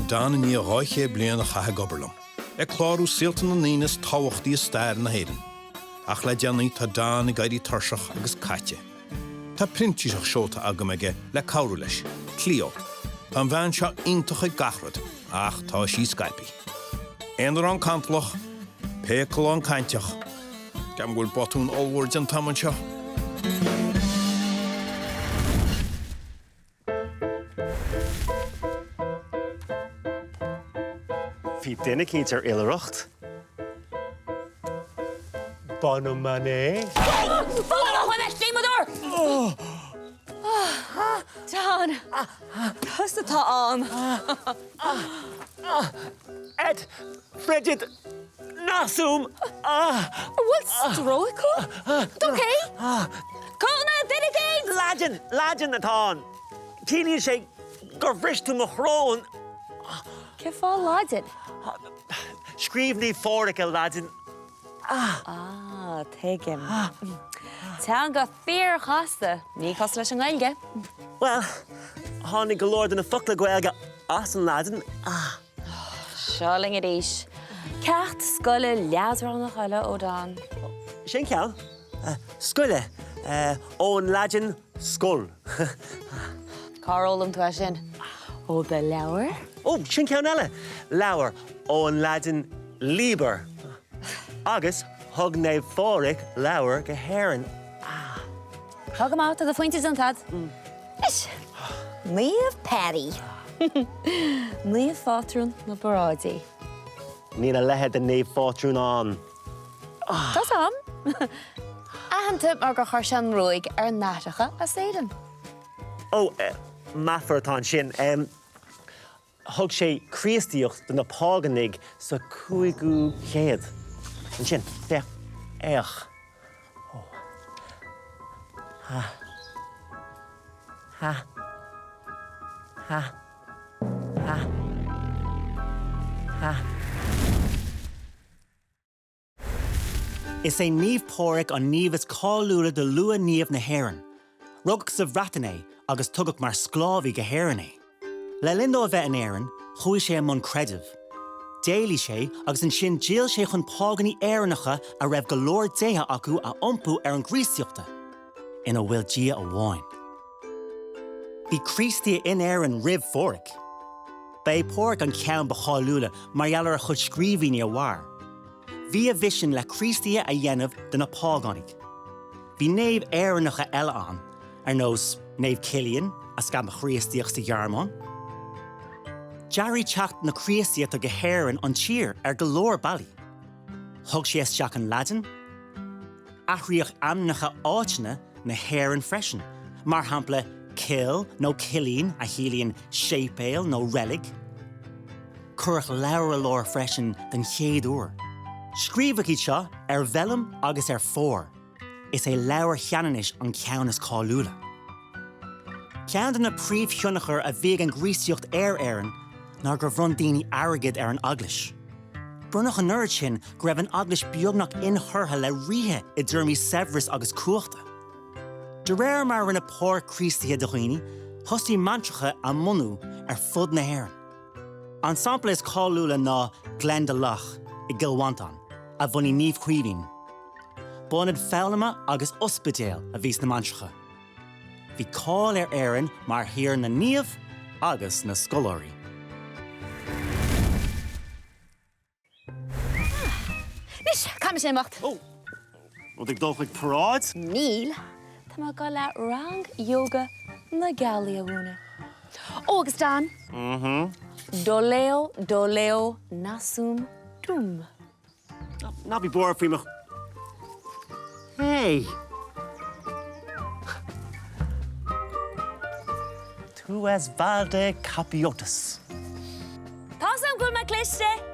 Don i ndiaidh 200 bliain a chaitheamh ag obair liom, ag clárú saolta na ndaoine is tábhachtaí i stair na hÉireann. Ach le déanaí tá Don ag éirí tuirseach agus caite. Tá printíseach seolta agam aige le cabhrú leis, Cleo. Tá an bhean seo iontach ag gach rud, ach tá sí scaipthe. Aonarán cantalach, péacalán cainteach. Ceapaim go bhfuil botún ollmhór déanta agam anseo. Bhí duine eicínt ar oilithreacht. Bainim an é. Don, tusa atá ann. Et fregit nasum! An bhfuil stróic thú? Ok. Cúnamh duine éicint! Laidin! Laidin atá ann. Ciallaíonn sé gur bhris tú mo shrón. Cén fáth Laidin? Scríobh Naomh Phádraig i Laidin. Ah, tuigim. Teanga fíorchasta, ní cosúil leis an nGaeilge. Bhuel, tháinig go leor de na focla Gaeilge as an Laidin. Seo linn arís. Ceacht scoile leadránach eile ó Don. Sin ceann. Scoile. Ón Laidin schol. Cár fhoghlaim tú é sin? Ó do leabhar? Ó, sin ceann eile! Leabhar. Ón Laidin liber. Agus thug Naomh Phádraig leabhar go hÉirinn. Tá go maith, tá do phointe déanta agat. Anois, Naomh Paddy. Naomh-phátrún na bparáidí. Níl a leithéid de naomhphátrún ann. Tá 's a'm. Aitheanta mar gur chuir sé an ruaig ar nathracha as Éirinn. Ó, meafar atá ansin. Thug sé Críostaíocht do na págánaigh sa 5ú chéad. Ansin, féach, éach. Ó. Ha. Ha. Ha. Ha. Ha. Is é Naomh Pádraig an naomh is cáiliúla de luath-naoimh na hÉireann. Rugadh sa Bhreatain é agus tugadh mar sclábhaí go hÉirinn é. Le linn dó a bheith in Éirinn, chuaigh sé i mbun creidimh. D'éalaigh sé agus ansin d'fhill sé chun págánaigh Éireannacha a raibh go leor déithe acu a iompú ar an gCríostaíochta, ina bhfuil Dia amháin. Bhí Críostaithe in Éirinn roimh Phádraig. Ba é Pádraig an ceann ba cháiliúla mar gheall ar a chuid scríbhinní a mhair. Bhí a mhisean le Críostaithe a dhéanamh de na págánaigh. Bhí naoimh Éireannacha eile ann, ar nós Naomh Cillian, a scaip an Chríostaíocht sa Ghearmáin. D'athraigh teacht na Críostaíochta go hÉirinn an tír ar go leor bealaí. Thug sé isteach an Laidin. Athraíodh ainmneacha áiteanna na hÉireann freisin, mar shampla Cill nó Cillín a chiallaíonn séipéal nó reilig. Cuireadh leabhair i lár freisin den chéad uair. Scríobhadh iad seo ar veilleam agus ar phár. Is é Leabhar Cheanannais an ceann is cáiliúla. Ceann de na príomhthionchair a bhí ag an gCríostaíocht ar Éirinn ná gur bhronn daoine airgead ar an Eaglais. Bronnadh an oiread sin go raibh an Eaglais beagnach inchurtha le ríthe i dtéarmaí saibhris agus cumhachta. De réir mar a rinne Pádraig Críostaithe de dhaoine, thosaigh mainistreacha á mbunú ar fud na hÉireann. An sampla is cáiliúla ná Glendalough i gCill Mhantáin, a bhunaigh Naomh Caoimhín. B'ionad foghlama agus ospidéal a bhí sna mainistreacha. Bhí cáil ar Éirinn mar thír na naomh agus na scoláirí. Anois, caithfidh mise imeacht. Ó! Rud ag dul chuig paráid? Níl. Tá mé ag dul le rang ióga na gealaí a mhúineadh. Ó, agus Don. Mm-hmm. Doleo doleo nasum tuum. Ná bí buartha faoi mo. Hey! Tu es valde capiotus. Tá's agam go bhfuil mé cliste!